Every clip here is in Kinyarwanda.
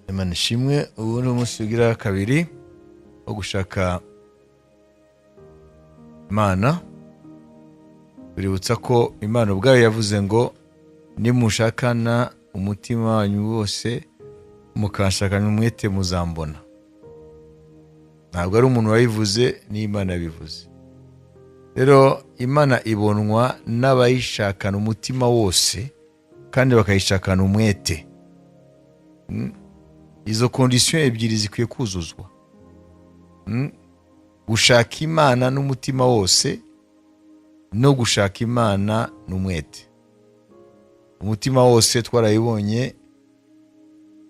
Imana ishimwe. Ubu ni umunsi ugira kabiri wo gushaka Imana. Tuributsa ko Imana ubwayo yavuze ngo nimushakana umutima wanyu wose mukanshakana umwete muzambona. Ntabwo ari umuntu wabivuze, ni Imana yabivuze. Rero Imana ibonwa n'abayishakana umutima wose kandi bakayishakana umwete. Izo condition ebyiri zikwiye kuzuzwa. Gushaka Imana n'umutima wose no gushaka Imana n'umwete. Umutima wose twarayibonye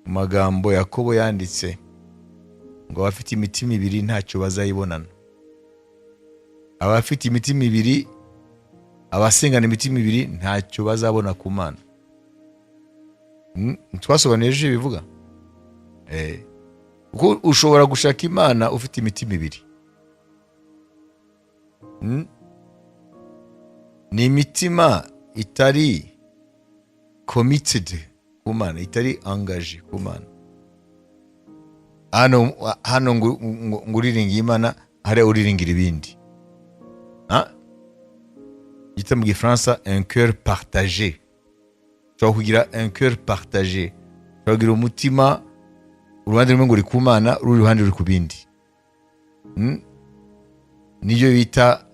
mu magambo Yakobo yanditse ngo abafite imitima ibiri ntacyo bazayibonana. Abafite imitima ibiri, abasengana imitima ibiri ntacyo bazabona ku Mana. Twasobanuye ejo ibivuga. Kuko ushobora gushaka Imana ufite imitima ibiri. Ni imitima itari committed ku Mana, itari engagé ku Mana. Hano hano ngo uriringiye Imana, hariya uriringira ibindi. Yita mu Gifaransa un cœur partagé. Ushobora kugira un cœur partagé, ushobora kugira umutima uruhande rumwe ngo uri ku Mana, urundi ruhande ruri ku bindi. Nibyo bita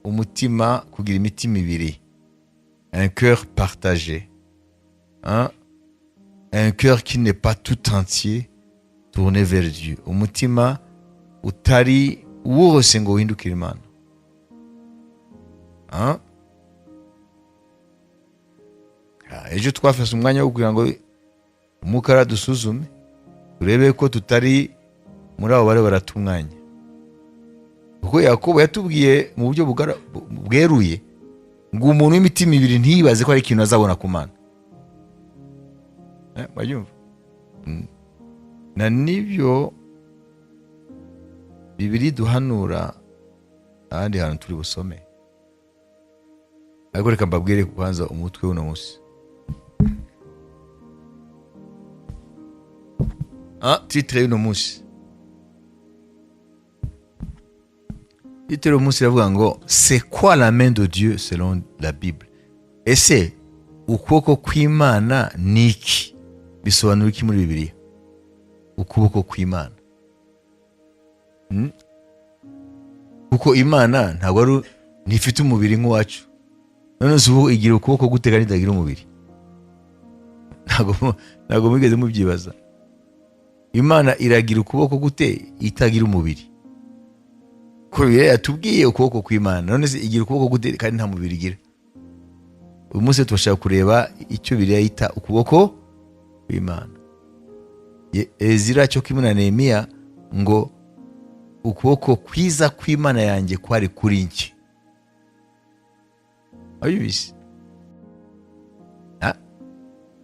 umutima, kugira imitima ibiri, un cœur partagé, hein? Un cœur qui n'est pas tout entier tourné vers Dieu, umutima utari wose ngo uhindukire Imana, hein? Ejo twafashe umwanya wo kugira ngo Umwuka aradusuzume, turebe ko tutari muri abo bari barata umwanya, kuko Yakobo yatubwiye mu buryo bweruye ngo umuntu w'imitima ibiri ntiyibaze ko hari ikintu azabona ku Mana. Murabyumva? Na nibyo Bibiri duhanura ahandi hantu turi busome, ariko reka mbabwire kwanza umutwe w'uno munsi. Titre y'uno munsi, titre y'uno munsi iravuga ngo c'est quoi la main de Dieu selon la Bible? Ese ukuboko kw'Imana ni iki? Bisobanura iki muri Bibiliya ukuboko kw'Imana? Kuko Imana ntabwo ari, ntifite umubiri nk'uwacu. None se ubu igira ukuboko gute kandi itagira umubiri? Ntabwo mwigeze mubyibaza. Imana iragira ukuboko gute itagira umubiri? Ko Bibiliya yatubwiye ukuboko kw'Imana, none se igira ukuboko gute kandi nta mubiri igira? Uyu munsi turashaka kureba icyo Bibiliya yita ukuboko kw'Imana. Ezira cyo kimwe na Nehemiya ngo ukuboko kwiza kw'Imana yanjye kwari kuri njye. Wabyumvise?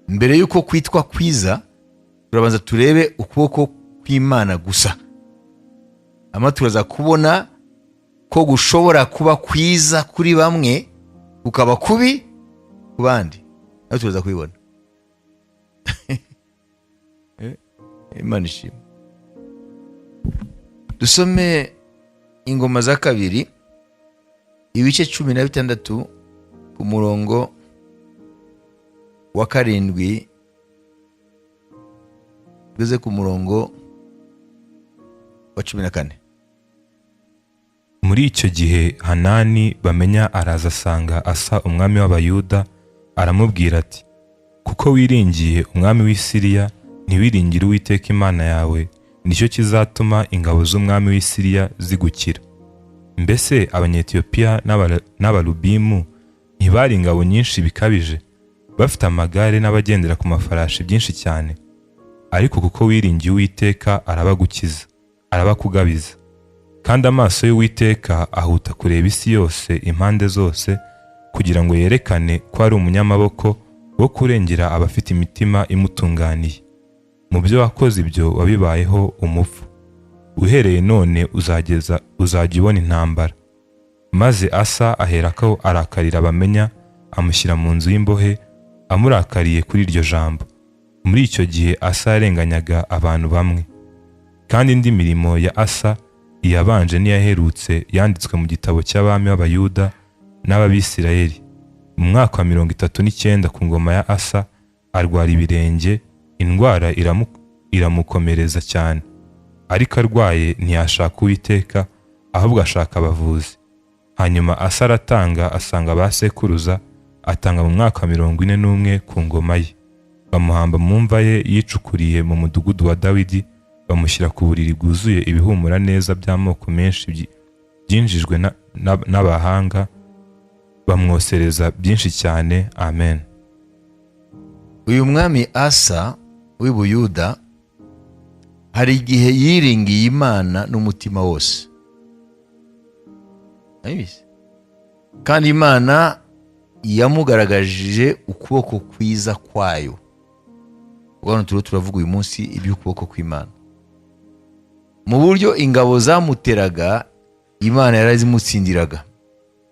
Mbere y'uko kwitwa kwiza turabanza turebe ukuboko kw'Imana gusa, hanyuma turaza kubona ko gushobora kuba kwiza kuri bamwe kukaba kubi ku bandi, nawe turaza kubibona. Imana ishimwe. Dusome Ingoma za Kabiri ibice 16 ku murongo wa 7 tugeze ku murongo wa 14. Muri icyo gihe Hanani bamenya araza asanga Asa umwami w'Abayuda, aramubwira ati kuko wiringiye umwami w'i Siriya ntiwiringire Uwiteka Imana yawe, nicyo kizatuma ingabo z'umwami w'i Siriya zigukira. Mbese Abanyetiyopiya n'Abalubimu ntibari ingabo nyinshi bikabije, bafite amagare n'abagendera ku mafarashi byinshi cyane? Ariko kuko wiringiye Uwiteka arabagukiza, arabakugabiza. Kandi amaso y'Uwiteka ahuta kureba isi yose impande zose, kugira ngo yerekane ko ari umunyamaboko wo kurengera abafite imitima imutunganiye. Mu byo wakoze ibyo wabibayeho umupfu. Uhereye none uzajya ubona intambara. Maze Asa aherako arakarira Bamenya, amushyira mu nzu y'imbohe, amurakariye kuri iryo jambo. Muri icyo gihe Asa yarenganyaga abantu bamwe. Kandi indi mirimo ya Asa, iyabanje n'iyaherutse, yanditswe mu gitabo cy'abami b'Abayuda n'ab'Abisirayeli. Mu mwaka wa 39 ku ngoma ya Asa arwara ibirenge, indwara iramukomereza cyane. Ariko arwaye ntiyashaka Uwiteka, ahubwo ashaka abavuzi. Hanyuma Asa aratanga, asanga ba sekuruza, atanga mu mwaka wa 41 ku ngoma ye. Bamuhamba mu mva ye yicukuriye mu mudugudu wa Dawidi, bamushyira ku buriri bwuzuye ibihumura neza by'amoko menshi byinjijwe n'abahanga, bamwosereza byinshi cyane. Amen. Uyu mwami Asa w'i Buyuda hari igihe yiringiye Imana n'umutima wose. Abizi. Kandi Imana yamugaragaje ukuboko kwiza kwayo. Ubwo hano turiho turavuga uyu munsi iby'ukuboko kw'Imana, mu buryo ingabo zamuteraga Imana yarazimutsindiraga,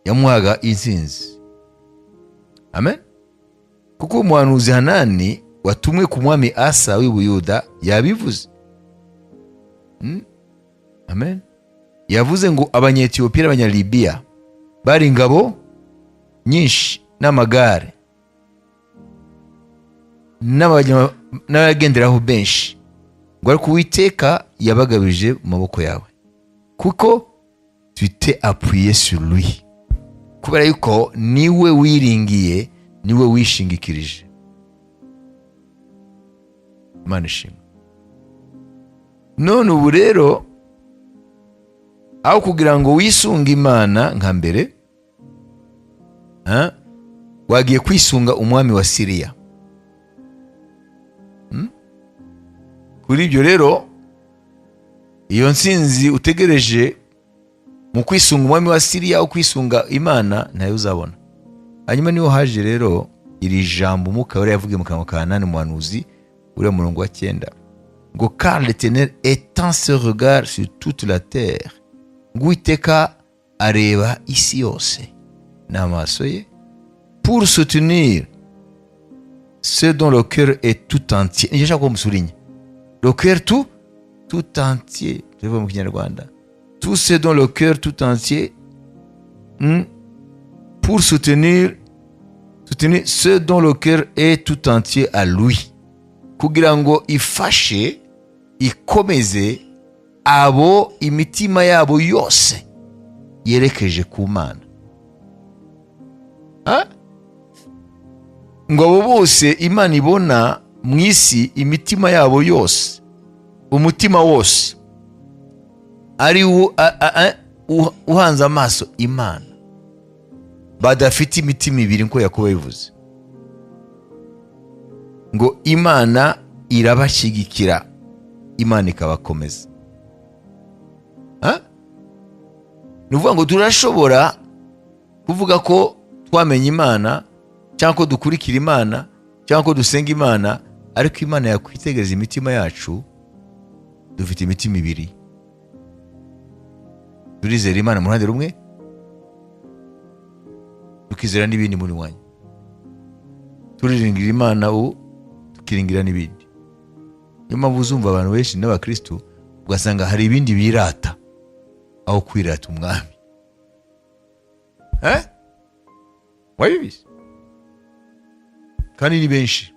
yamuhaga intsinzi. Amen. Kuko umuhanuzi Hanani watumwe ku mwami Asa w'i Buyuda yabivuze. Amen. Yavuze ngo Abanyetiyopiya n'Abanyalibiya bari ingabo nyinshi n'amagare n'abagenderaho benshi, ngo ariko Uwiteka yabagabije mu maboko yawe kuko tu t'es appuyé sur lui, kubera yuko niwe wiringiye, niwe wishingikirije. Imana ishimwe. None ubu rero, aho kugira ngo wisunge Imana nka mbere, wagiye kwisunga umwami wa Siriya. Kuri ibyo rero, iyo ntsinzi utegereje mu kwisunga umwami wa Siriya aho kwisunga Imana ntayo uzabona. Hanyuma niho haje rero iri jambo Umwuka Wera yavugiye mu kanwa ka Hanani umuhanuzi, uriya murongo wa 9, ngo "Car l'Éternel étend ses regards sur toute la terre", ngo Uwiteka areba isi yose n'amaso ye, "pour soutenir ceux dont le cœur est tout entier". Nicyo nshaka ko musouligne, le cœur tout entier, tubivuga mu Kinyarwanda, tous ceux dont le cœur tout entier, pour soutenir ceux dont le cœur est tout entier à lui, kugira ngo ifashe, ikomeze abo imitima yabo yose yerekeje ku Mana. Ha? Ngo abo bose Imana ibona mu isi, imitima yabo yose, umutima wose ari wo uhanze amaso Imana, badafite imitima ibiri nkuko Yakobo yabivuze, ngo Imana irabashyigikira, Imana ikabakomeza. Ha? Ni ukuvuga ngo turashobora kuvuga ko twamenye Imana, cyangwa ko dukurikira Imana, cyangwa ko dusenga Imana, ariko Imana yakwitegereza imitima yacu, dufite imitima ibiri. Turizera Imana mu ruhande rumwe, tukizera n'ibindi muri mwanya. Turiringira Imana ubu, tukiringira n'ibindi. Niyo mpamvu uzumva abantu benshi n'abakristu, ugasanga hari ibindi birata aho kwirata Umwami. Eh? Wabibizi, kandi ni benshi.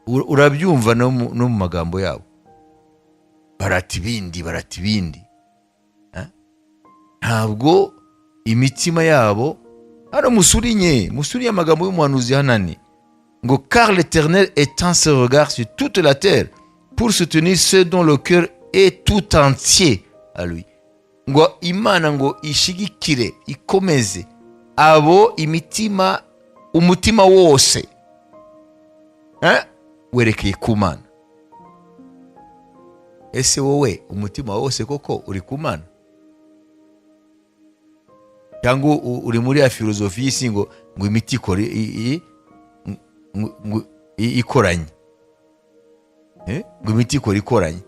Urabyumva no mu magambo yabo, barata ibindi, barata ibindi. Eh? Ntabwo imitima yabo. Hano musouligne, musouligne amagambo y'umuhanuzi Hanani, ngo "Car l'Éternel étend ses regards sur toute la terre pour soutenir ceux dont le cœur est tout entier à lui", ngo Imana ngo ishigikire, ikomeze abo imitima, umutima wose, werekeye ku Mana. Ese wowe umutima wose koko uri ku Mana, cyangwa uri muri ya filozofi y'isi ngo imiti ikora ngo ikoranye? Ngo imiti ikora ikoranye.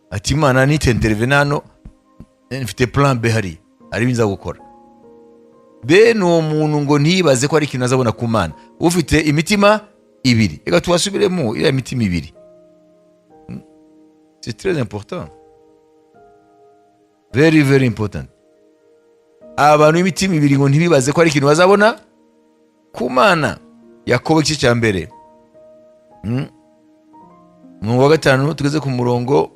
Ati Imana nitintervene hano, mfite plan B, hariya hari ibyo nza gukora. Bene uwo muntu ngo ntiyibaze ko ari ikintu azabona ku Mana. Ufite imitima ibiri, reka tubasubiremo iriya mitima ibiri. C'est très important, very very important. Abantu b'imitima ibiri ngo ntibibaze ko ari ikintu bazabona ku Mana. Yakobo igice cya mbere, umurongo wa 5 tugeze ku murongo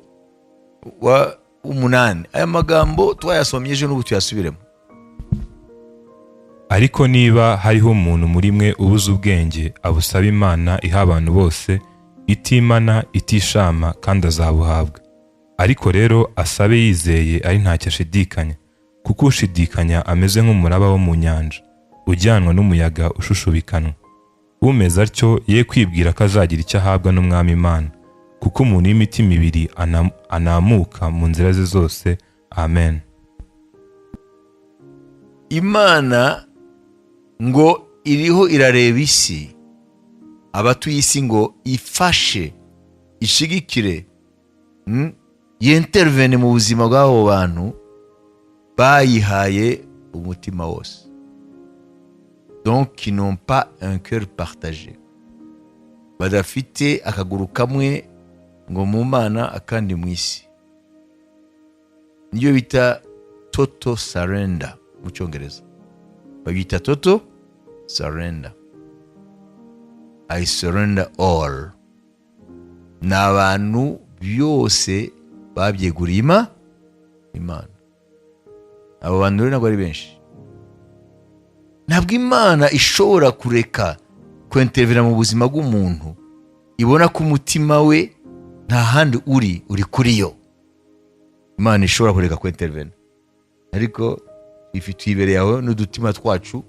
wa 8. Aya magambo twayasomye ejo, n'ubu tuyasubiremo. Ariko niba hariho umuntu muri mwe ubuze ubwenge, abusaba Imana iha abantu bose itimana itishama, kandi azabuhabwa. Ariko rero asabe yizeye ari ntacyo ashidikanya, kuko ushidikanya ameze nk'umuraba wo mu nyanja ujyanwa n'umuyaga ushushubikanwa. Umeze atyo ye kwibwira ko azagira icyo ahabwa n'Umwami Imana, kuko umuntu w'imitima ibiri anamuka mu nzira ze zose. Amen. Imana ngo iriho irareba isi, abatuye isi, ngo ifashe, ishigikire, y'intervene mu buzima bw'abo bantu bayihaye umutima wose, donc qui n'ont pas un cœur partagé, badafite akaguru kamwe ngo mu Mana akandi mu isi. Niyo bita total surrender mu Cyongereza, babyita total surrender, "I surrender all". Ni abantu byose babyeguriye Imana. Abo bantu rero ntabwo ari benshi. Ntabwo Imana ishobora kureka kwintervena mu buzima bw'umuntu ibona ko umutima we nta handi uri, uri kuri yo. Imana ishobora kureka kwintervena, ariko ifite imbere yawe n'udutima twacu,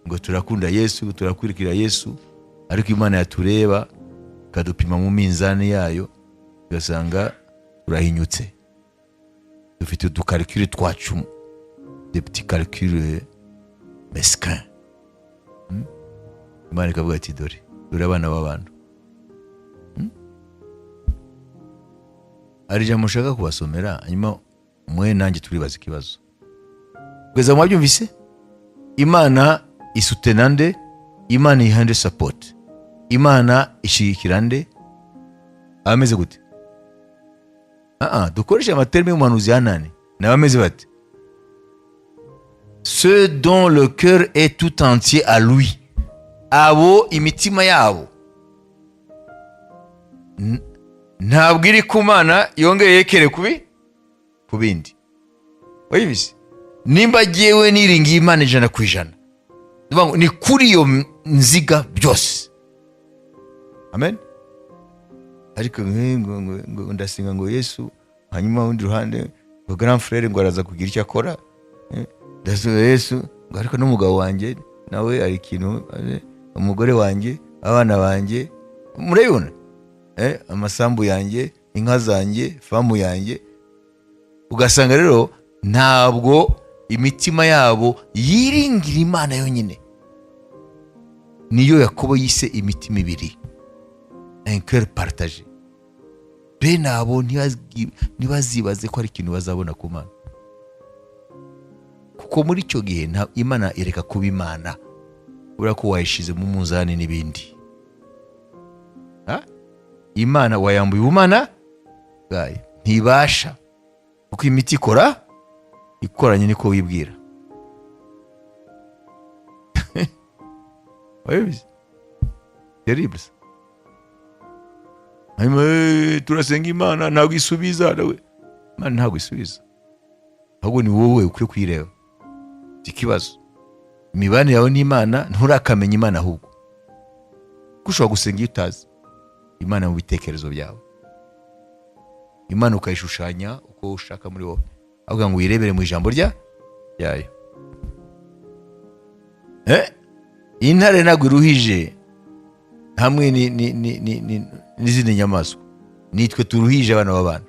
ngo turakunda Yesu, ngo turakurikira Yesu, ariko Imana yatureba ikadupima mu minzani yayo, igasanga turahinyutse, dufite udu calculs twacu, des petits calculs mesquins. Imana ikavuga ati: "Dore, dore abana b'abantu." Hari ijambo nshaka kubasomera, hanyuma mwe nanjye turibaza ikibazo. Kugeza mwabyumvise, Imana isoutena nde? Imana iha nde support? Imana ishyigikira nde? Abameze gute? Ah, dukoreshe ama termes y'umuhanuzi Hanani. Ni abameze bate? Ceux dont le cœur est tout entier à lui, abo imitima yabo ntabwo iri ku Mana, yongeye yekere ku bindi. Wayibizi, nimba jyewe niringiye Imana 100%, ndavuga ngo ni kuri iyo nziga byose. Amen. Ariko ngo ndasenga ngo Yesu, hanyuma urundi ruhande ngo grand frère ngo araza kugira icyo akora, ndasenga Yesu ngo ariko n'umugabo wanjye nawe hari ikintu, umugore wanjye, abana banjye, murabibona, amasambu yanjye, inka zanjye, famu yanjye. Ugasanga rero ntabwo imitima yabo yiringira Imana yonyine. Niyo Yakobo yise imitima ibiri, un cœur partagé. Bene abo ntibazibaze ko hari ikintu bazabona ku Mana, kuko muri icyo gihe Imana ireka kuba Imana, kubera ko wayishize mu munzani n'ibindi. Ha? Imana wayambuye ubumana bwayo, ntibasha, kuko imiti ikora ikoranye niko wibwira. Wabizi, terrible ça. Hanyuma turasenga Imana ntabwo isubiza. Nawe Imana ntabwo isubiza, ahubwo ni wowe ukwiye kuyireba. Ikibazo, imibanire yawe n'Imana, nturakamenya Imana ahubwo, kuko ushobora gusenga iyo utazi Imana mu bitekerezo byawe. Imana ukayishushanya uko ushaka muri wowe, avuga ngo uyirebere mu ijambo ryayo. Intare ntabwo iruhije hamwe n'izindi nyamaswa, nitwe turuhije abana b'abantu,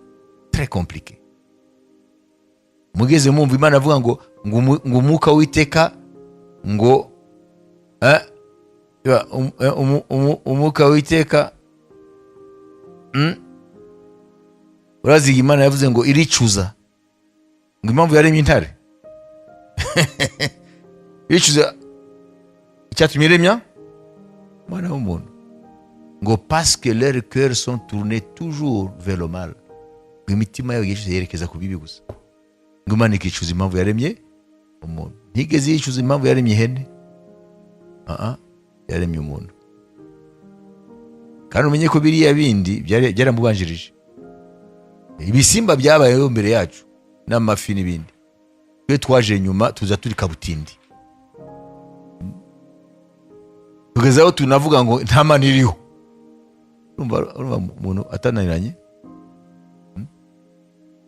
très compliqué. Mugeze mumva Imana avuga ngo umwuka w'iteka ngo umwuka w'iteka, Urazi Imana yavuze ngo iricuza ngo impamvu yaremye intare. Iricuza icyatumye iremya umwana w'umuntu, ngo parce que leurs cœurs sont tournés toujours vers le mal, ngo imitima yabo igihe cyose yerekeza ku bibi gusa. Ngo Imana ikicuza impamvu yaremye umuntu. Ntigeze yicuza impamvu yaremye ihene. Ah, yaremye umuntu. Kandi umenye ko biriya bindi byaramubanjirije. Ibisimba byabayeho mbere yacu, n'amafi n'ibindi. Twe twaje nyuma, tuza turi kabutindi, tugeze aho tunavuga ngo nta Mana iriho. Urumva umuntu atananiranye?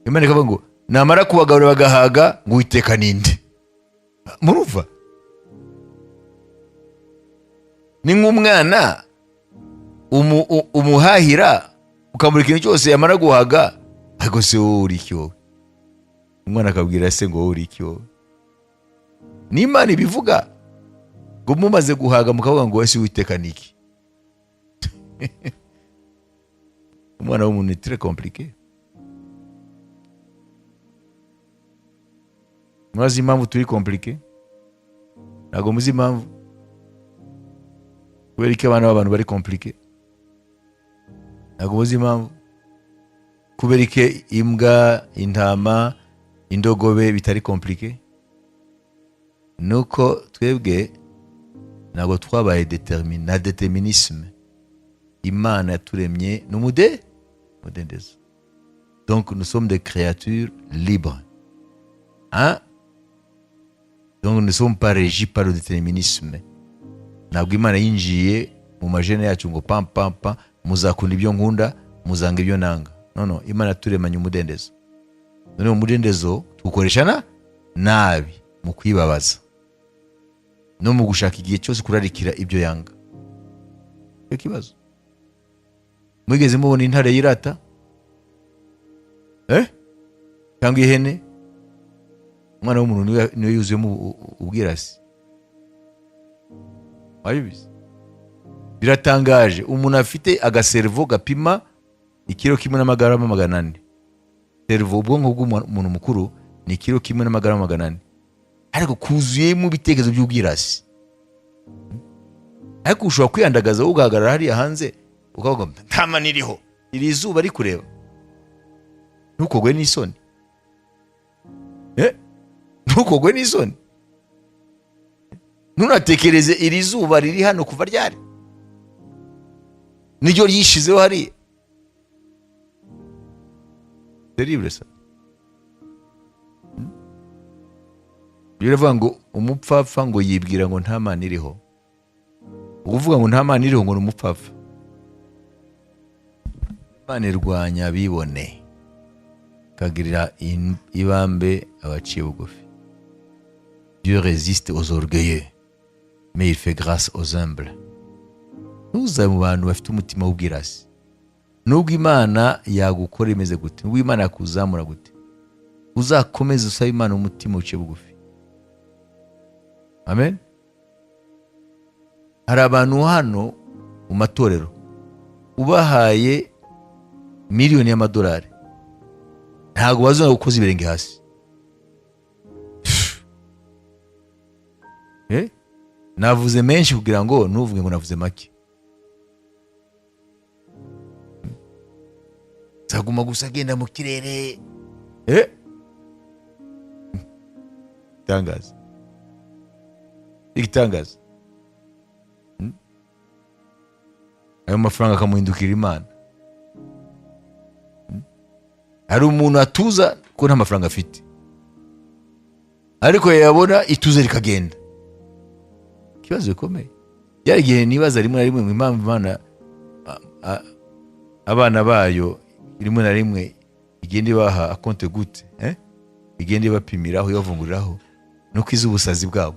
Imana ikavuga ngo namara kubagaburira bagahaga, ngo Uwiteka ninde? Murumva ni nk'umwana umuhahira, ukamura ikintu cyose, yamara guhaga, ariko se wowe uri iki? Wowe, umwana akabwira se ngo wowe uri iki? Wowe ni Imana ibivuga ngo mumaze guhaga mukavuga ngo ese Uwiteka ni iki? Umwana w'umuntu ni très compliqué. Murazi impamvu turi compliqué? Ntabwo muzi impamvu? Kubera ko abana b'abantu bari compliqué. Ntabwo muzi impamvu? Kubera ko imbwa, intama, indogobe bitari compliqué? Nuko twebwe ntabwo twabaye déterminé na déterminisme. Imana yaturemye n'umude mudendezo. Donc nous sommes des créatures libres, hein? Donc nous ne sommes pas régis par le déterminisme. Ntabwo Imana yinjiye mu majene yacu ngo pam pam pam, muzakunda ibyo nkunda, muzanga ibyo nanga. No, Imana yaturemanye umudendezo. None umudendezo tuwukoresha na nabi, mu kwibabaza no mu gushaka igihe cyose kurarikira ibyo yanga. Icyo kibazo, mwigeze mubona intare yirata, eh? Cyangwa ihene? Umwana w'umuntu niwe yuzuyemo ubwirasi. Wabibizi? Biratangaje, umuntu afite agacerveau gapima ikiro kimwe n'amagarama 400. Cerveau, ubwonko bw'umuntu mukuru, ni ikiro kimwe n'amagarama 400, ariko kuzuyemo ibitekerezo by'ubwirasi. Ariko ushobora kwiyandagaza, ugahagarara hariya hanze ukavuga ngo nta Mana iriho, iri zuba rikureba, ntukogwe n'isoni, eh? Ntukogwe n'isoni, ntunatekereze iri zuba riri hano kuva ryari, niryo ryishizeho hariya. Terrible ça. Biravuga ngo umupfapfa ngo yibwira ngo nta Mana iriho. Uvuga ngo nta Mana iriho ngo ni umupfapfa. Imana irwanya abibone, ikagirira ibambe abaciye bugufi. Dieu résiste aux orgueilleux, mais il fait grâce aux humbles. Ntuzabe mu bantu bafite umutima w'ubwirasi. Nubwo Imana yagukora imeze gute, nubwo Imana yakuzamura gute, uzakomeze usabe Imana umutima uciye bugufi. Amen. Hari abantu hano mu matorero ubahaye miliyoni y'amadolari ntabwo bazongera gukoza ibirenge hasi. Eh? Navuze menshi kugira ngo ntuvuge ngo navuze make. Zaguma gusa agenda mu kirere. Eh? Igitangaza. Igitangaza. Ayo mafaranga akamuhindukira Imana. Hari umuntu atuza ko nta mafaranga afite, ariko yayabona ituze rikagenda. Ikibazo gikomeye. Byari igihe nibaza rimwe na rimwe ngo impamvu Imana abana bayo rimwe na rimwe igenda ibaha compte-gouttes, eh? Igenda ibapimiraho, ibavunguriraho, no kwiza ubusazi bwabo.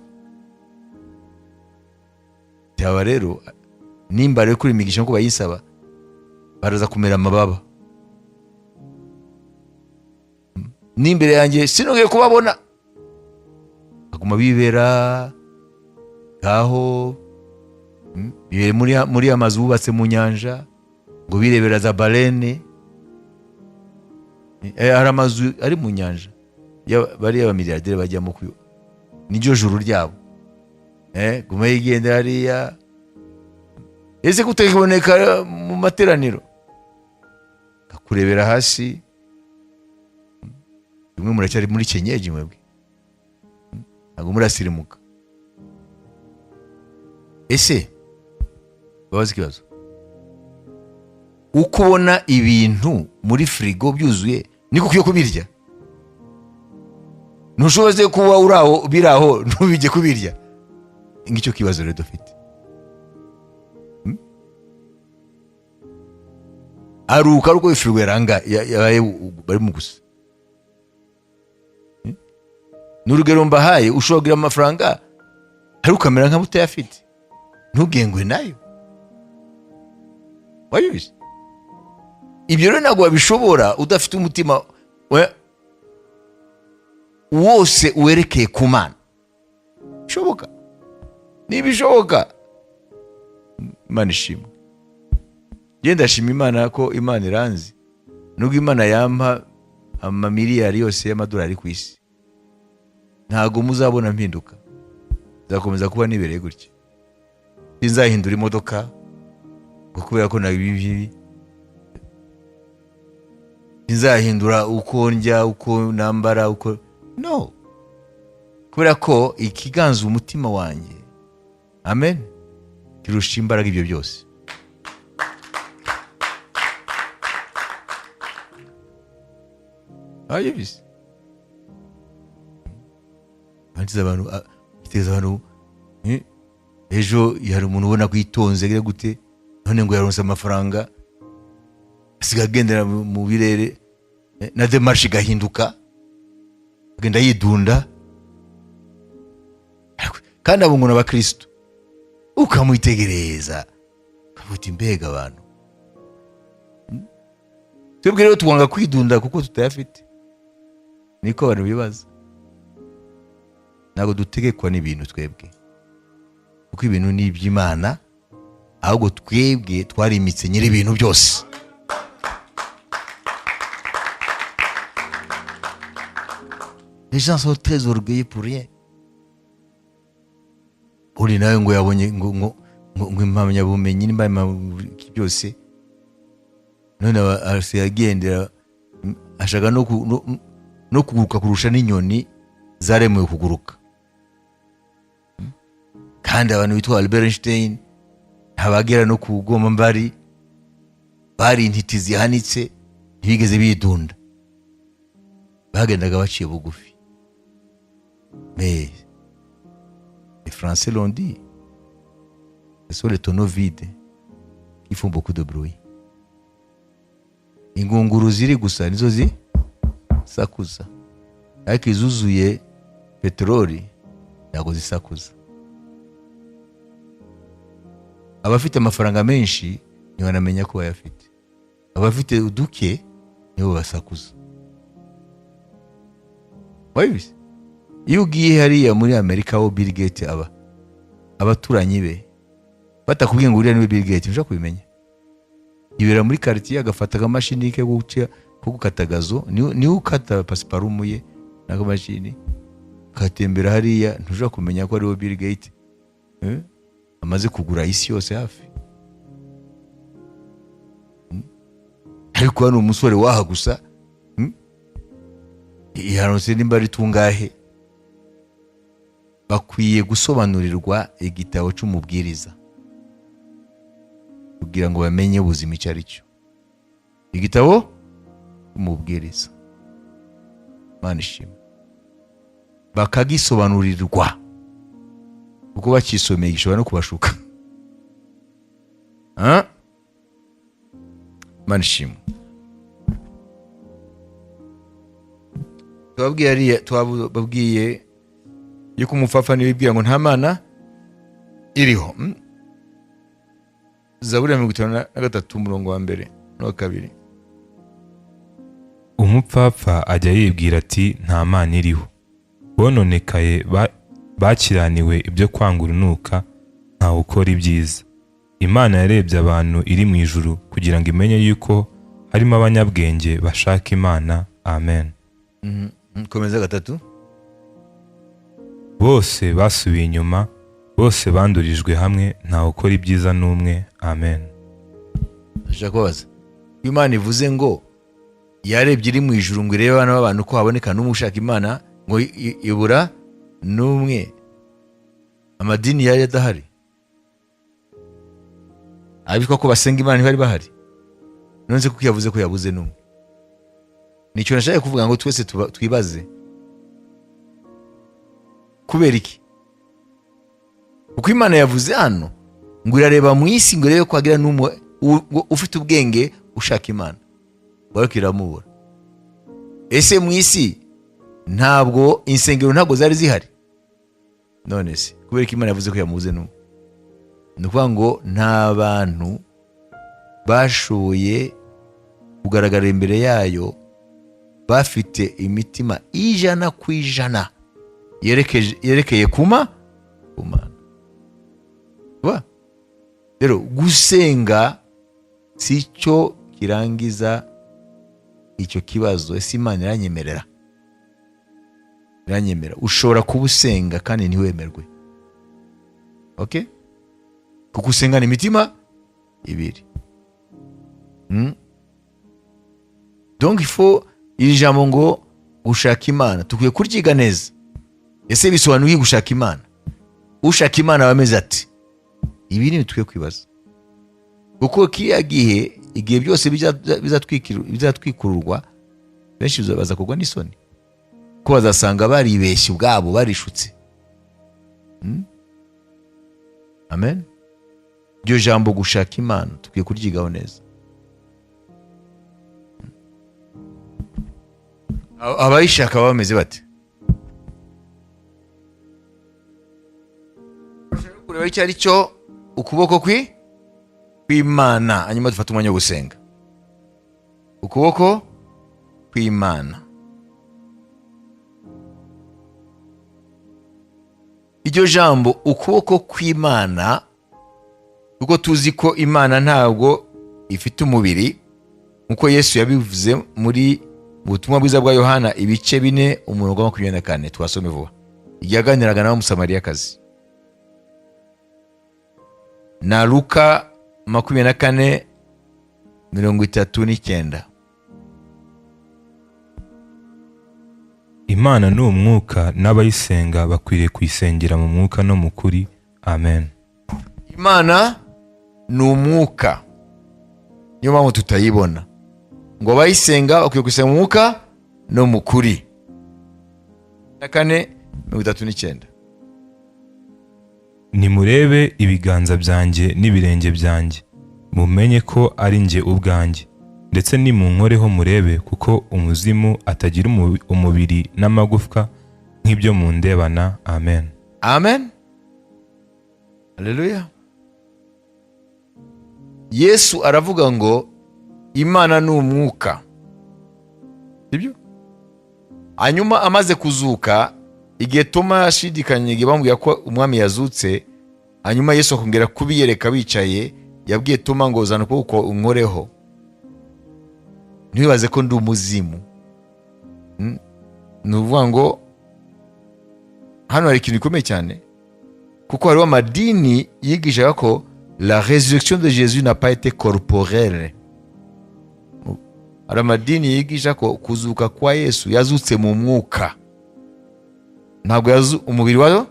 Byaba rero nimba rero kuri imigisha nkuko bayisaba, baraza kumera amababa n'imbere yanjye sinongeye kubabona, baguma bibera ngaho, bibere muri ya mazu bubatse mu nyanja, ngo birebera za baleine. Hari amazu ari mu nyanja bariya bamiliyarderi bajyamo. Niryo juru ryabo. Guma yigendera hariya. Ese kutakiboneka mu materaniro, kakurebera hasi. Bimwe muracyari muri kenyeji, mwebwe ntabwo murasirimuka. Ese babaza ikibazo: uko ubona ibintu muri firigo byuzuye, niko ukwiye kubirya? Ntushoboze kuba uri aho, biri aho, ntubijye kubirya. Ngicyo kibazo rero dufite. Aruka ari uko firigo yaranga yabaye barimo gusa. Ni urugero mbahaye. Ushobora kugira amafaranga ariko ukamera nk'aho utayafite, ntugengwe nayo. Wabizi ibyo rero ntabwo wabishobora udafite umutima wose werekeye ku Mana. Bishoboka, ntibishoboka. Imana ishimwe. Ngenda ndashima Imana ko Imana iranzi. Nubwo Imana yampa amamiliyari yose y'amadolari ku isi, ntabwo muzabona mpinduka. Nzakomeza kuba nibereye gutya. Sinzahindura imodoka ngo kubera ko nabibi. Sinzahindura uko ndya, uko nambara, uko no kubera ko ikiganza umutima wanjye, amen, kirusha imbaraga ibyo byose. Wabyumvise? Bangiza abantu, biteza abantu. Ejo hari umuntu ubona ko yitonze agira gute, none ngo yaronse amafaranga, asigaye agendera mu birere, na démarche igahinduka, agenda yidunda. Kandi abo ngo ni abakristo. Ukamwitegereza ukavuga uti: "Mbega abantu!" Twebwe rero twanga kwidunda kuko tutayafite. Niko abantu bibaza. Ntabwo dutegekwa n'ibintu twebwe, kuko ibintu ni iby'Imana, ahubwo twebwe twarimitse nyiri ibintu byose. Les gens sont très orgueilleux pour rien. Uri nawe ngo yabonye ngo impamyabumenyi nimba impamyabumenyi byose, none asigaye agendera, ashaka no kuguruka kurusha n'inyoni zaremewe kuguruka. Kandi abantu bitwa Albert Einstein ntabagera no ku mbari, bari intiti zihanitse, ntibigeze bidunda, bagendaga baciye bugufi. Mais les Français l'ont dit: ce sont les tonneaux vides qui font beaucoup de bruit. Ingunguru ziri gusa nizo zisakuza, ariko izuzuye peteroli ntabwo zisakuza. Abafite amafaranga menshi ntibanamenya ko bayafite, abafite uduke nibo basakuza. Wabizi, iyo ugiye hariya muri Amerika aho Bill Gates aba, abaturanyi be batakubwiye ngo uriya niwe Bill Gates, ntushobora kubimenya. Yibera muri quartier, agafata akamashini ke ko gukata gazon, niwe ukata pasiparumu ye n'akamashini, akatembera hariya, ntushobora kumenya ko ariwe Bill Gates. Amaze kugura isi yose hafi. Ariko hano umusore waha gusa, Yaronse nimba ari tungahe. Bakwiye gusobanurirwa igitabo cy'Umubwiriza kugira ngo bamenye ubuzima icyo ari cyo. Igitabo cy'Umubwiriza, Imana ishimwe, bakagisobanurirwa, kuko bakisomeye gishobora no kubashuka. Ah? Imana ishimwe. Tubabwiye hariya, twababwiye yuko umupfapfa niwibwira ngo nta Mana iriho. Zaburi ya 53, umurongo wa mbere n'uwa kabiri. Umupfapfa ajya yibwira ati: "Nta Mana iriho." Bononekaye, bakiraniwe ibyo kwanga urunuka, ntawe ukora ibyiza. Imana yarebye abantu iri mu ijuru kugira ngo imenye yuko harimo abanyabwenge bashaka Imana. Amen. Komeza gatatu. Bose basubiye inyuma, bose bandurijwe hamwe, ntawe ukora ibyiza n'umwe. Amen. Ndashaka kubabaza, iyo Imana ivuze ngo yarebye iri mu ijuru ngo irebe abana b'abantu ko haboneka n'umwe ushaka Imana, ngo ibura n'umwe, amadini yari adahari? Abitwa ko basenga Imana ntibari bahari? None se kuko yavuze ko yabuze n'umwe? Nicyo nashaka kuvuga, ngo twese twibaze kubera iki. Kuko Imana yavuze hano ngo irareba mu isi ngo irebe ko hagira n'umwe ufite ubwenge ushaka Imana, ngo ariko iramubura. Ese mu isi ntabwo insengero ntabwo zari zihari? None se kubera ko Imana yavuze ko yamubuze n'umwe, ni ukuvuga ngo nta bantu bashoboye kugaragara imbere yayo bafite imitima 100% yerekeye ku Mana. Ba? Rero gusenga si cyo kirangiza icyo kibazo. Ese Imana iranyemerera? Iranyemera? Ushobora kuba usenga kandi ntiwemerwe, okay? Kuko usengana imitima ibiri. Donc il faut iri jambo ngo gushaka Imana tukwiye kuryiga neza. Ese bisobanuye gushaka Imana? Ushaka Imana aba ameze ati? Ibi ni tukwiye kwibaza, kuko kiriya gihe, igihe byose bizatwikururwa, benshi baza kugwa n'isoni, ko bazasanga baribeshye ubwabo, barishutse. Amen. Iryo jambo gushaka Imana tukwiye kuryigaho neza. Abayishaka baba bameze bate? Bashaka kureba icyo ari cyo ukuboko kw'Imana, hanyuma dufate umwanya wo gusenga. Ukuboko kw'Imana, iryo jambo ukuboko kw'Imana, kuko tuzi ko Imana ntabwo ifite umubiri, nkuko Yesu yabivuze muri ubutumwa bwiza bwa Yohana ibice 4 umurongo wa 24, twasome vuba, igihe yaganiraga n'Abamusamariyakazi, na Luka 24 39. Imana ni umwuka, n'abayisenga bakwiriye kuyisengera mu mwuka no mu kuri. Amen. Imana ni umwuka, niyo mpamvu tutayibona. Ngo abayisenga bakwiye gusenga mu mwuka no mu kuri. Na 4 39. Nimurebe ibiganza byanjye n'ibirenge byanjye, mumenye ko ari njye ubwanjye, ndetse nimunkoreho murebe, kuko umuzimu atagira umubiri n'amagufwa nk'ibyo mundebana. Amen. Amen. Haleluya. Yesu aravuga ngo Imana ni umwuka, sibyo? Hanyuma amaze kuzuka, igihe Toma yashidikanye, igihe bamubwira ko umwami yazutse, hanyuma Yesu akongera kubiyereka bicaye, yabwiye Toma ngo zana ukuboko unkoreho, ntiwibaze ko ndi umuzimu. Ni ukuvuga ngo hano hari ikintu gikomeye cyane, kuko hariho amadini yigishaga ko la résurrection de Jésus n'a pas été corporelle. Hari amadini yigisha ko kuzuka kwa Yesu yazutse mu mwuka, ntabwo umubiri wayo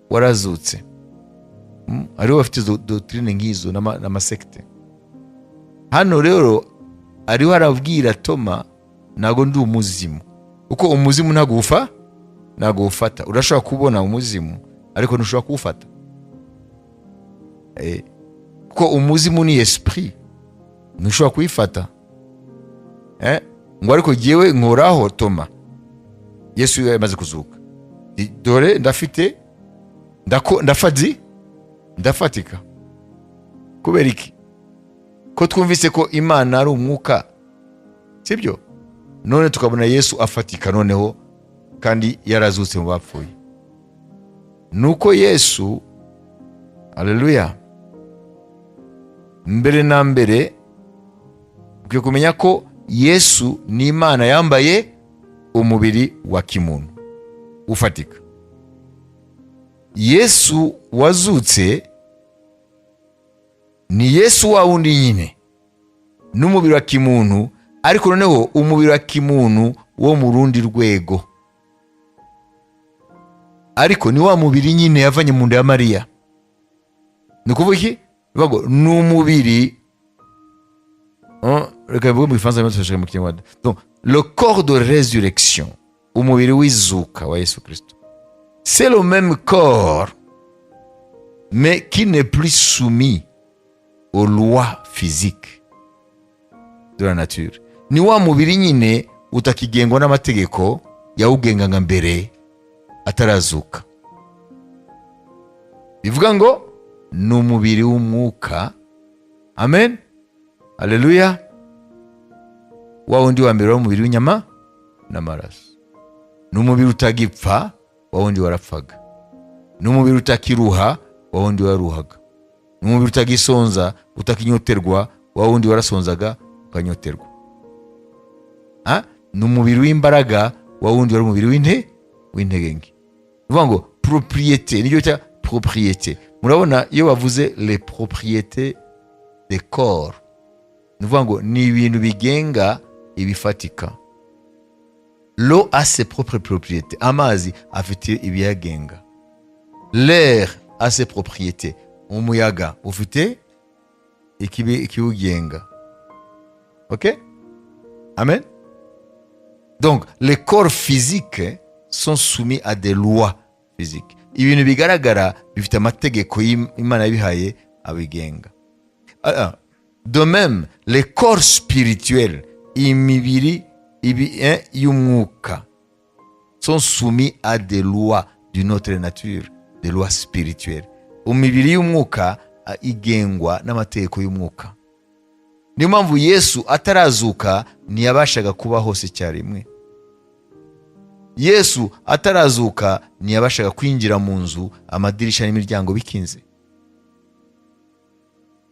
warazutse. Hariho bafite izo doctrine nk'izo n'amasekte. Hano rero ariho arabwira Toma, ntabwo ndi umuzimu, kuko umuzimu ntabwo ufata. Urashobora kubona umuzimu ariko ntushobora kuwufata. Kuko umuzimu ni esprit, ntushobora kuyifata. Ngo ariko jyewe nkoraho Toma, Yesu yamaze kuzuka, dore ndafite, ndafadi, ndafatika. Kubera iki? Ko twumvise ko Imana ari umwuka, sibyo? None tukabona Yesu afatika noneho kandi yarazutse mu bapfuye. Nuko Yesu, haleluya, mbere na mbere ukwiye kumenya ko Yesu ni Imana yambaye umubiri wa kimuntu ufatika. Yesu wazutse ni Yesu wa wundi nyine n'umubiri wa kimuntu, ariko noneho umubiri wa kimuntu wo mu rundi rwego, ariko ni wa mubiri nyine yavanye mu nda ya Mariya. Ni ukuvuga iki? Bivuga ngo ni umubiri, reka mvuge mu Gifaransa, hanyuma mu Kinyarwanda. Donc le corps de résurrection, umubiri w'izuka wa Yesu Kristo, c'est le même corps mais qui n'est plus soumis aux lois physiques de la nature. Ni wa mubiri nyine utakigengwa n'amategeko yawugengaga mbere atarazuka. Bivuga ngo ni umubiri w'umwuka. Amen, haleluya. Wa wundi wa mbere wari umubiri w'inyama n'amaraso. Ni umubiri utagipfa, wa wundi warapfaga. Ni umubiri utakiruha, wa wundi waruhaga. Ni umubiri utagisonza, utakinyoterwa, wa wundi warasonzaga ukanyoterwa. Ah, ni umubiri w'imbaraga, wa wundi wari umubiri w'intege nke. Ni ukuvuga ngo propriété, nicyo cya propriété. Murabona iyo bavuze les propriétés des corps, ni ukuvuga ngo ni ibintu bigenga ibifatika. L'eau a ses propres propriétés, amazi afite ibiyagenga. L'air a ses propriétés, umuyaga ufite ikiwugenga. Ok, amen. Donc les corps physiques sont soumis à des lois physiques. Ibintu bigaragara bifite amategeko Imana yabihaye abigenga. Ah, ah. De même, les corps spirituels, imibiri y'umwuka, sont soumis à des lois d'une autre nature, des lois spirituelles. Imibiri y'umwuka igengwa n'amategeko y'umwuka. Niyo mpamvu Yesu atarazuka ntiyabashaga kuba hose icyarimwe. Yesu atarazuka ntiyabashaga kwinjira mu nzu amadirishya n'imiryango bikinze,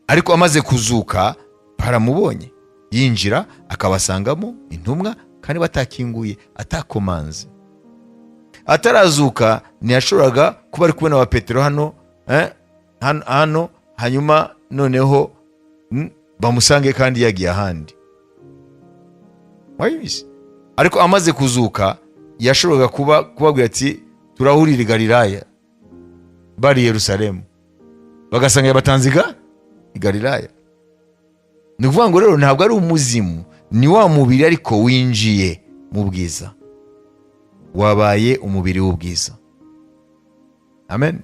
ariko amaze kuzuka baramubonye yinjira akabasangamo intumwa kandi batakinguye, atakomanze. Atarazuka ntiyashoboraga kuba ari kumwe na ba Petero hano, hano, hanyuma noneho bamusange kandi yagiye ahandi. Wabizi? Ariko amaze kuzuka yashoboraga kubabwira ati: "Turahurira i Galilaya," bari i Yerusalemu, bagasanga yabatanze i Galilaya. Ni ukuvuga ngo rero ntabwo ari umuzimu, ni wa mubiri ariko winjiye mu bwiza, wabaye umubiri w'ubwiza. Amen,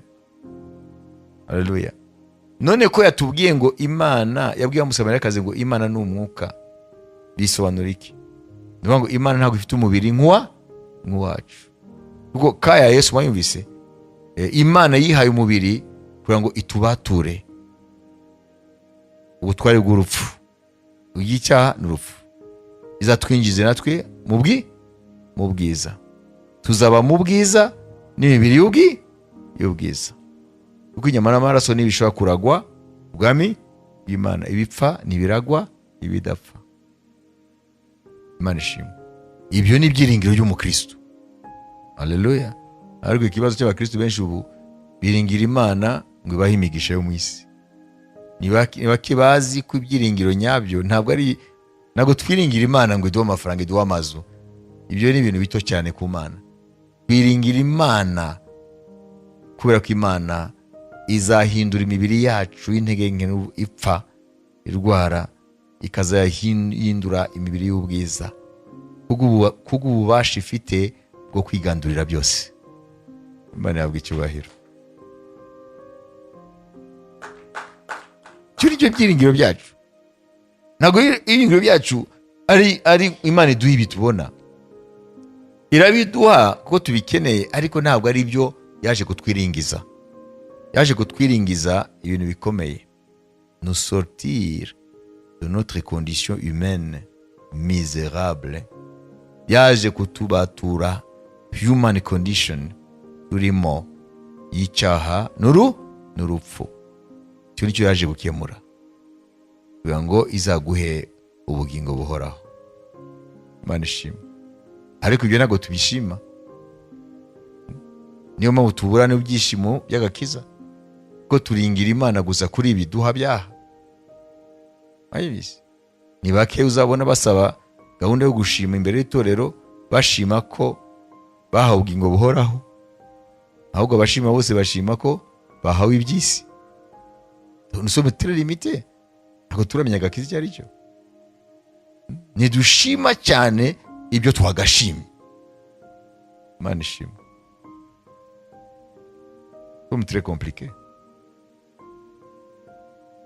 haleluya. None ko yatubwiye ngo Imana yabwiye Umusamariyakazi ngo Imana ni umwuka, bisobanura iki? Ni ukuvuga ngo Imana ntabwo ifite umubiri nk'uwacu, kuko kaya Yesu wayumvise, Imana yihaye umubiri kugira ngo itubature ubutware bw'urupfu, ubw'icyaha n'urupfu, izatwinjize natwe mu bwiza. Tuzaba mu bwiza n'imibiri y'ubwiza, kuko inyama n'amaraso ntibishobora kuragwa ubwami bw'Imana. Ibipfa ntibiragwa ibidapfa. Imana ishimwe. Ibyo ni ibyiringiro by'umukristo. Haleluya. Ariko ikibazo cy'abakristo benshi ubu, biringira Imana ngo ibahe imigisha yo mu isi. Ni bake bazi ko ibyiringiro nyabyo ntabwo ari, ntabwo twiringira Imana ngo iduhe amafaranga, iduhe amazu. Ibyo ni ibintu bito cyane ku Mana. Twiringira Imana kubera ko Imana izahindura imibiri yacu y'intege nke ipfa, irwara, ikazayahindura imibiri y'ubwiza kubw'ububasha ifite bwo kwigandurira byose. Imana yabwa icyubahiro. Icyo ni cyo byiringiro byacu. Ntabwo ibyiringiro byacu ari Imana iduha ibi tubona. Irabiduha kuko tubikeneye, ariko ntabwo ari byo yaje kutwiringiza. Yaje kutwiringiza ibintu bikomeye: nous sortir de notre condition humaine misérable. Yaje kutubatura human condition turimo y'icyaha n'urupfu. Icyo nicyo yaje gukemura kugira ngo izaguhe ubugingo buhoraho. Imana ishimwe. Ariko ibyo ntabwo tubishima. Niyo mpamvu tubura n'ibyishimo by'agakiza, ko turingira Imana gusa kuri ibi duha byaha. Wabizi, ni bake uzabona basaba gahunda yo gushima imbere y'itorero, bashima ko bahawe ubugingo buhoraho. Ahubwo abashima bose bashima ko bahawe iby'isi. Nous sommes très limités, ntabwo turamenya agakiza icyo ari cyo. Ntidushima cyane ibyo twagashimye. Imana ishima comme très compliqué.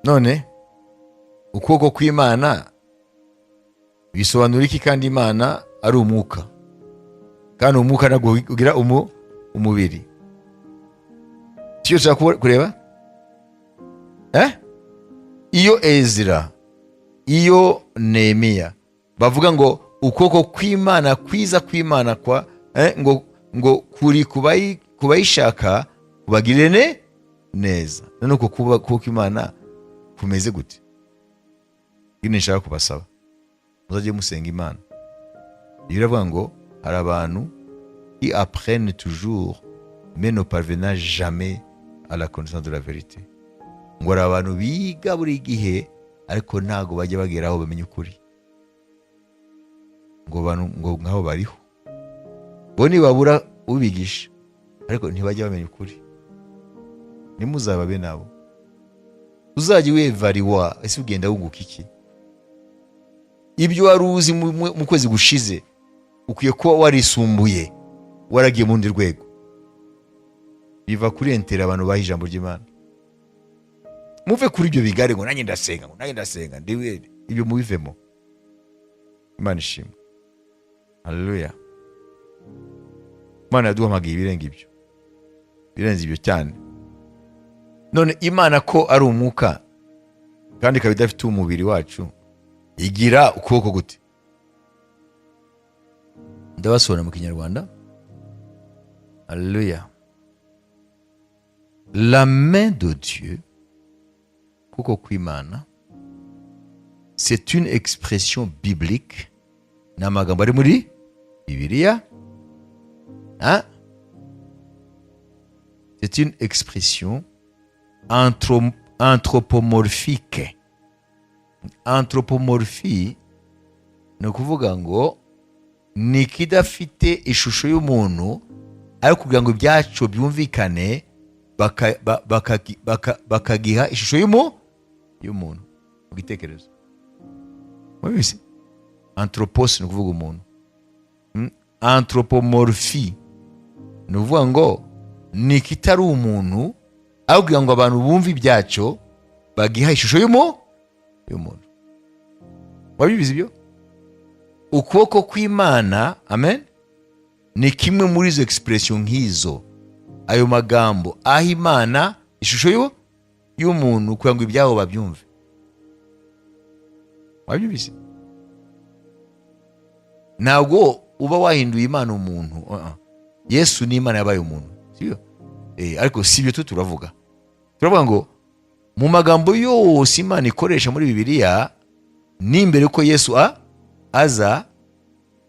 None ukuboko kw'Imana bisobanura iki, kandi Imana ari umwuka, kandi umwuka ntabwo ugira umubiri? Icyo ushaka kureba, Iyo Ezira, iyo Nehemiya bavuga ngo ukuboko kw'Imana kwiza kw'Imana kwa ngo kuri kubayishaka kubagirire neza, none uko kuboko kw'Imana kumeze gute? Ibyo nshaka kubasaba, muzajye musenga Imana. Bibiliya iravuga ngo hari abantu qui apprennent toujours mais ne parvenant jamais à la connaissance de la vérité. Ngo hari abantu biga buri gihe, ariko ntabwo bajya bagera aho bamenya ukuri. Ngo bantu ngo nkaho bariho bo nibabura ubigisha, ariko ntibajya bamenya ukuri. Ntimuzababe nabo. Uzajya wevariwa, ese ugenda wunguka iki? Ibyo wari uzi mu kwezi gushize, ukwiye kuba warisumbuye, waragiye mu rundi rwego. Biva kuri intérêt abantu baha ijambo ry'Imana. Muve kuri ibyo bigare ngo nanjye ndasenga, ngo nanjye ndasenga ndiwe. Ibyo mubivemo. Imana ishimwe, haleluya. Imana yaduhamagaye ibirenga ibyo, birenze ibyo cyane. None Imana ko ari umwuka kandi ikaba idafite umubiri wacu, igira ukuboko gute? Ndabasobanura mu Kinyarwanda. Haleluya. La main de Dieu, kuko kw'Imana, c'est une expression biblique, ni amagambo ari muri Bibiliya, hein? C'est une expression anthropomorphique. Anthropomorphie ni ukuvuga ngo ni ikidafite ishusho y'umuntu, ariko kugira ngo ibyacu byumvikane bakagiha ishusho y'umuntu mu gitekerezo. Mubizi, anthropos ni ukuvuga umuntu. Anthropomorphie ni ukuvuga ngo ni ikitari umuntu, aho kugira ngo abantu bumve ibyacyo bagiha ishusho y'umuntu. Wabibizi ibyo? Ukuboko kw'Imana, amen, ni kimwe muri izo expression nk'izo, ayo magambo aho Imana ishusho y'umuntu kugira ngo ibyabo babyumve. Wabyumvise? Ntabwo uba wahinduye Imana umuntu. Yesu ni Imana yabaye umuntu, sibyo? Ariko si ibyo tu turavuga ngo mu magambo yose Imana ikoresha muri Bibiliya, n'imbere ko Yesu aza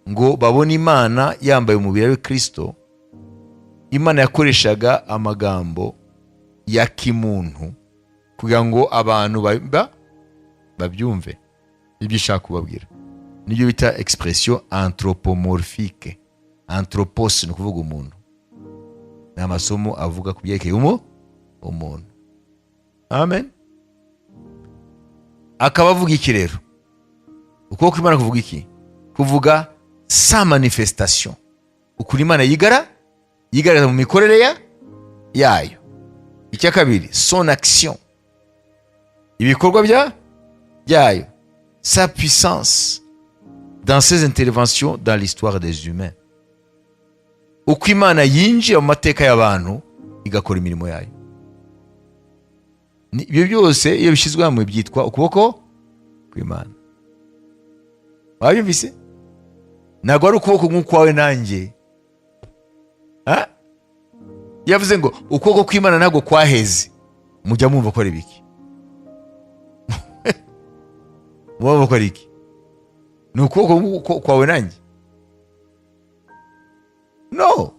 ngo babone Imana yambaye umubiri wa Kirisito, Imana yakoreshaga amagambo ya kimuntu kugira ngo abantu babyumve ibyo ishaka kubabwira. Nibyo bita expression anthropomorphique. Anthropos ni ukuvuga umuntu. Ni amasomo avuga ku byerekeye umuntu. Amen. Akaba avuga iki rero? Ukuboko kw'Imana kuvuga iki? Kuvuga sa manifestation, ukuntu Imana yigaragaza mu mikorere yayo. Icya kabiri, son action, ibikorwa byayo, sa puissance dans ses interventions dans l'histoire des humains, uko Imana yinjira mu mateka y'abantu igakora imirimo yayo. Ibyo byose iyo bishyizwe hamwe byitwa ukuboko kw'Imana. Wabyumvise? Ntabwo ari ukuboko nk'ukwawe nanjye. Ha? Yavuze ngo ukuboko kw'Imana ntabwo kwaheze. Mujya mwumva ko ari biki? Mwumva ko ari iki? Ni ukuboko nk'uko kwawe nanjye? No,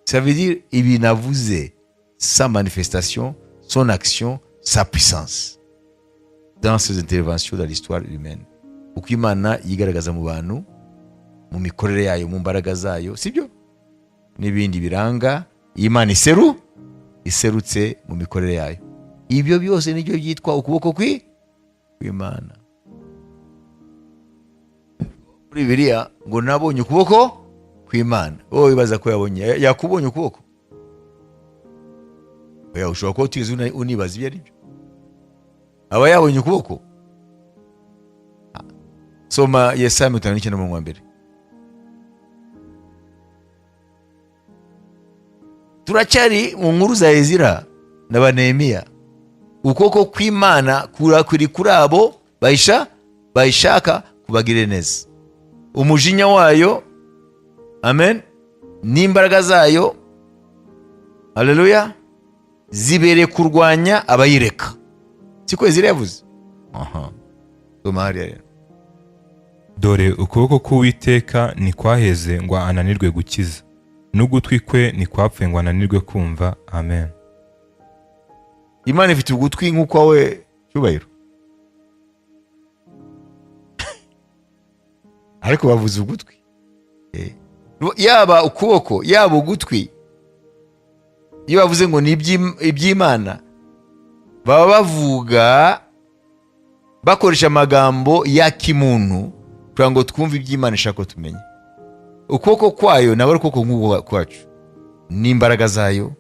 Ça veut dire ibi navuze, sa manifestation, son action, sa puissance dans ses interventions dans l'histoire humaine, uko Imana yigaragaza mu bantu, mu mikorere yayo, mu mbaraga zayo, sibyo, n'ibindi biranga iyo Imana iserutse mu mikorere yayo. Ibyo byose nibyo byitwa ukuboko kw'Imana. Muri Bibiliya ngo nabonye ukuboko kw'Imana. Wowe wibaza ko yabonye, yakubonye ukuboko? Oya, ushobora kuba utigeze unibaza ibyo ari byo. Aba yabonye ukuboko. Soma Yesaya 59 umurongo wa mbere. Turacyari mu nkuru za Ezira na ba Nehemiya. Ukuboko kw'Imana kuri kuri abo bayishaka kubagirira neza. Umujinya wayo, amen, n'imbaraga zayo, haleluya, zibereye kurwanya abayireka. Siko Ezira yavuze? Aha, soma hariya rero. Dore ukuboko k'Uwiteka ntikwaheze ngo ananirwe gukiza, n'ugutwi kwe ntikwapfuye ngo ananirwe kumva. Amen. Imana ifite ugutwi nk'ukwawe, Cyubahiro? Ariko bavuze ugutwi. Yaba ukuboko, yaba ugutwi, iyo bavuze ngo ni iby'Imana, baba bavuga bakoresha amagambo ya kimuntu kugira ngo twumve iby'Imana ishaka ko tumenya. Ukuboko kwayo ntabwo ari ukuboko nk'uku kwacu, n'imbaraga zayo,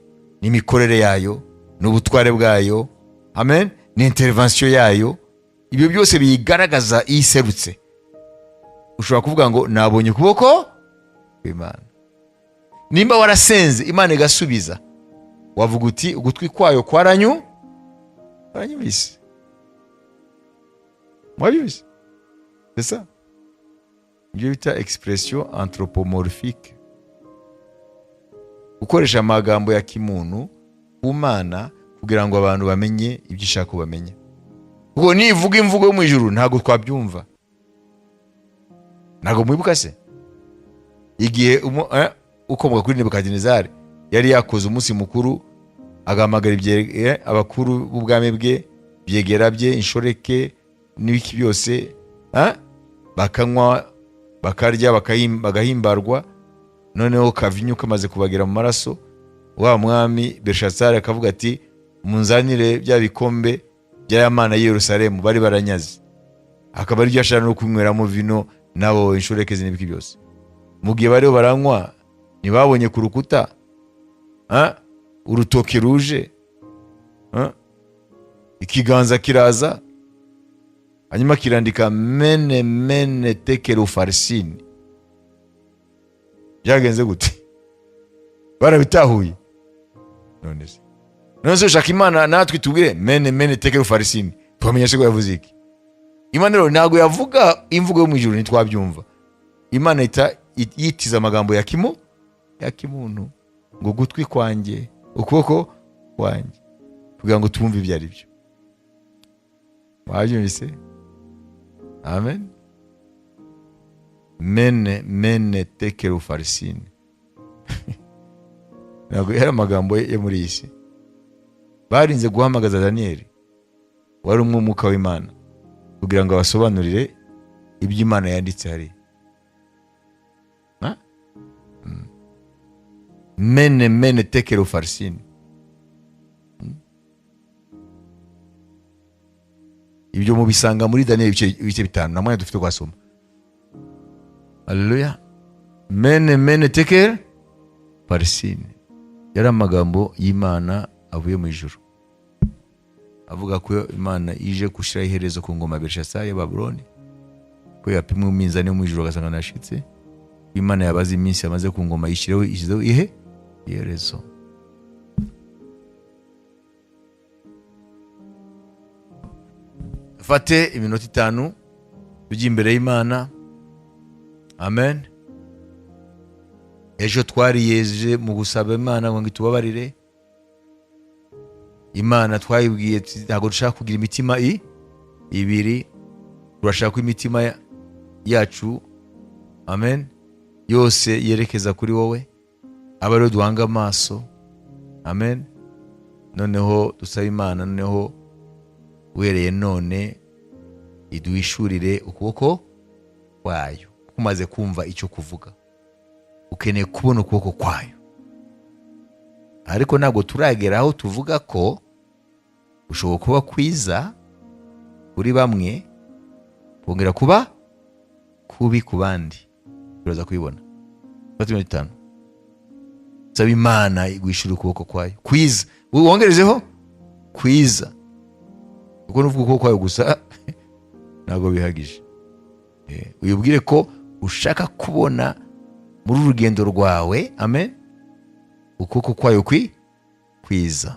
n'imikorere yayo, n'ubutware bwayo, amen, ni intervention yayo. Ibyo byose biyigaragaza iyo iserutse. Ushobora kuvuga ngo nabonye ukuboko kw'Imana. Nimba warasenze Imana igasubiza, wavuga uti ugutwi kwayo kwaranyumvise. Mwabyumvise? C'est ça, ibyo bita expression anthropomorphique, gukoresha amagambo ya kimuntu ku Mana kugira ngo abantu bamenye ibyo ishaka ko bamenya. Kuko nivuga imvugo yo mu ijuru ntabwo twabyumva. Ntabwo mwibuka se igihe ukomoka kuri Nebukadinezari yari yakoze umunsi mukuru, agahamagara abakuru b'ubwami bwe, byegera bye, inshoreke n'ibiki byose, bakanywa, bakarya, bagahimbarwa. Noneho kavinyu kamaze kubagera mu maraso, wa mwami Belshazzar akavuga ati munzanire bya bikombe by'aya mana y'i Yerusalemu bari baranyaze, akaba aribyo ashaka no kunyweramo vino nabo inshoreke n'ibiki byose. Mu gihe bariho baranywa, ntibabonye ku rukuta urutoki ruje, ikiganza kiraza, hanyuma kirandika mene mene tekelo farisini. Byagenze gute? Barabitahuye? None se ushaka Imana natwe tubwire mene mene tekelo farisini, twamenya se ko yavuze iki? Imana rero ntabwo yavuga imvugo yo mu ijuru, ntitwabyumva. Imana ihita yitiza amagambo ya kimuntu, ngo gutwi kwanjye, ukuboko kwanjye, kugira ngo twumve ibyo ari byo. Mwabyumvise? Amen. Mene mene tekelo farisini. Ntabwo yari amagambo yo muri iyi si. Barinze guhamagaza Daniyeli wari umwuka w'Imana kugira ngo abasobanurire ibyo Imana yanditse hariya. Mene mene tekelo farisini. Ibyo mubisanga muri Daniyeli ibice 5, nta mwanya dufite kwasoma. Haleluya. Mene mene tekelo farisini yari amagambo y'Imana avuye mu ijuru, avuga ko Imana ije gushyiraho iherezo ku ngoma ya Belshazzar ya Babuloni, ko yapimwe iminzani yo mu ijuru agasanga nashitse. Imana yabaze iminsi yamaze ku ngoma, yishyireho, ishyizeho ihe iherezo. Fate iminota 5 tujye imbere y'Imana. Amen. Ejo twariyeje mu gusaba Imana ngo itubabarire. Imana twayibwiye ntabwo dushaka kugira imitima ibiri, turashaka ko imitima yacu, amen, yose yerekeza kuri wowe. Aba ariyo duhanga amaso. Amen. Noneho dusaba Imana, noneho uhereye none iduhishurire ukuboko kwayo. Umaze kumva icyo kuvuga, ukeneye kubona ukuboko kwayo, ariko ntabwo turagera aho tuvuga ko ushobora kuba kwiza kuri bamwe, kongera kuba kubi ku bandi. Turaza kubibona. Fata iminota 5, saba Imana iguhishurire ukuboko kwayo kwiza, wongerezeho kwiza, kuko nuvuga ukuboko kwayo gusa ntabwo bihagije. Uyibwire ko ushaka kubona muri uru rugendo rwawe, amen, ukuboko kwayo kwiza.